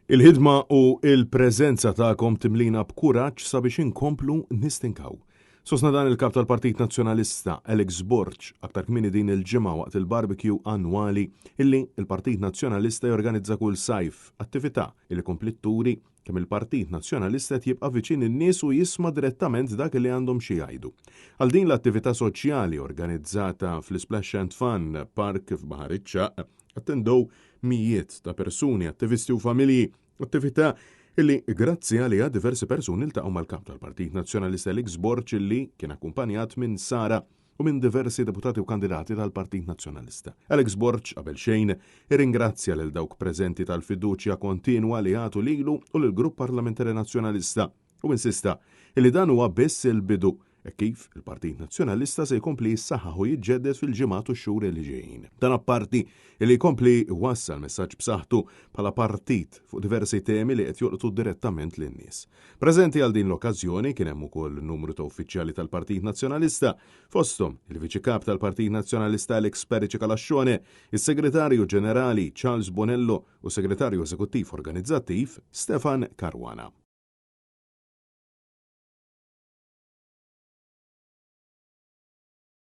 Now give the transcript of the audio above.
Il-ħidma u l-preżenza tagħkom timlina b'kuraġġ sabiex inkomplu nistinkaw. Sostna dan il-Kap tal-Partit Nazzjonalista, Alex Borg, aktar kmieni din il-ġimgħa waqt il-barbecue annwali illi l-Partit Nazzjonalista jorganizza kull sajf, attività illi kompliet turi kemm il-Partit Nazzjonalista qed jibqa' viċin in-nies u jisma' direttament dak li għandhom xi jgħidu. Għal din l-attività soċjali organizzata fl-Isplash and Fun Park f'Baħar iċ-Ċagħaq, attendew mijiet ta' persuni, attivisti u familji, attività illi grazzi għaliha diversi persuni ltaqgħu mal-kap tal-Partit Nazzjonalista Alex Borg illi kien akkumpanjat minn Sara u minn diversi deputati u kandidati tal-Partit Nazzjonalista. Alex Borg qabel xejn irringrazzja lil dawk preżenti tal-fiduċja kontinwa li jagħtu lilu u lill-Grupp Parlamentari Nazzjonalista u insista illi dan huwa biss il-bidu hekk kif il-Partit Nazzjonalista se jkompli jissaħħaħ u jiġġedded fil-ġimgħat u x-xhur li ġejjin. Dan apparti li jkompli jwassal messaġġ b'saħħtu bħala partit fuq diversi temi li qed jolqtu direttament lin-nies. Preżenti għal din l-okkażjoni kien hemm ukoll numru ta' uffiċjali tal-Partit Nazzjonalista, fosthom il-Viċi Kap tal-Partit Nazzjonalista Alex Perici Calascione, is-Segretarju Ġenerali Charles Bonello u s-Segretarju Eżekuttiv Organizzattiv Stefan Caruana.